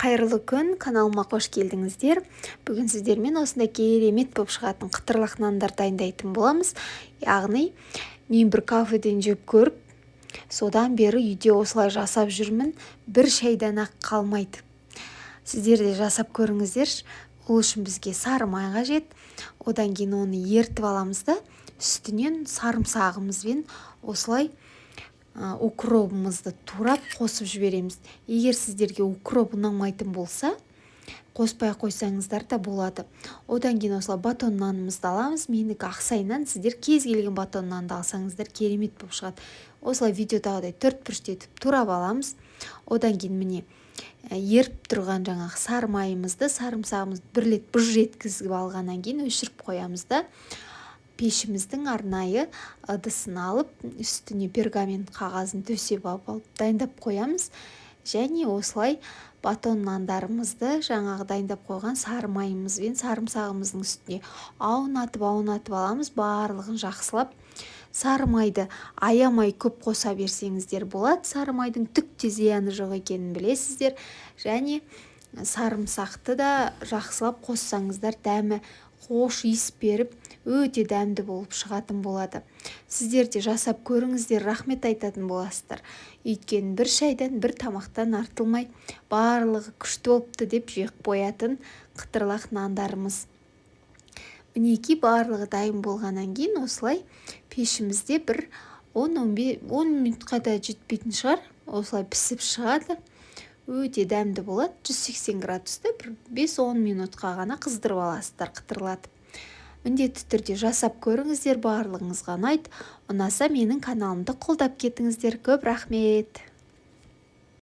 Қайырлы күн! Каналыма қош келдіңіздер! Бүгін сіздермен осындай керемет болып шығатын қытырлақ нандар дайындайтын боламыз. Яғни мен бір кафеден жеп көріп, содан бері үйде осылай жасап жүрмін, бір шайдан ақ қалмайды. Сіздер де жасап көріңіздерші. Ол үшін бізге сары май қажет. Одан кейін оны ертіп аламыз да, үстінен сарымсағымызбен осылай укробымызды турап қосып жібереміз. Егер сіздерге укроп ұнамайтын болса, қоспай қойсаңыздар да болады. Одан кейін осылай батон нанымызды аламыз. Менікі Ақсай нан, сіздер кез келген батон нанды алсаңыздар, керемет болып шығады. Осылай видеодағыдай төрт бұрыштетіп турап аламыз. Одан кейін, міне, еріп тұрған жаңағы сары майымызды, сарымсағымызды бір рет бұж еткізіп алғаннан кейін өшіріп қоямыз да, пешіміздің арнайы ыдысын алып, үстіне пергамент қағазын төсеп алып, дайындап қоямыз. Және осылай батон нандарымызды жаңағы дайындап қойған сары майымыз бен сарымсағымыздың үстіне аунатып аунатып аламыз барлығын жақсылап. Сары майды аямай көп қоса берсеңіздер болады, сары майдың түк те зияны жоқ екенін білесіздер. Және сарымсақты да жақсылап қоссаңыздар, дәмі хош иіс беріп, өте дәмді болып шығатын болады. Сіздер де жасап көріңіздер, рахмет айтатын боласыздар. Өйткені бір шайдан, бір тамақтан артылмай, барлығы күшті болыпты деп жеп қоятын қытырлақ нандарымыз. Мінекей, барлығы дайын болғаннан кейін осылай пешімізде бір 10 минутқа да жетпейтін шығар, осылай пісіп шығады. Өте дәмді болады. 180 градуста бір 5-10 минутқа ғана қыздырып аласыздар қытырлатып. Міндетті түрде жасап көріңіздер, барлығыңызға ұнайды. Ұнаса, менің каналымды қолдап кетіңіздер. Көп рахмет!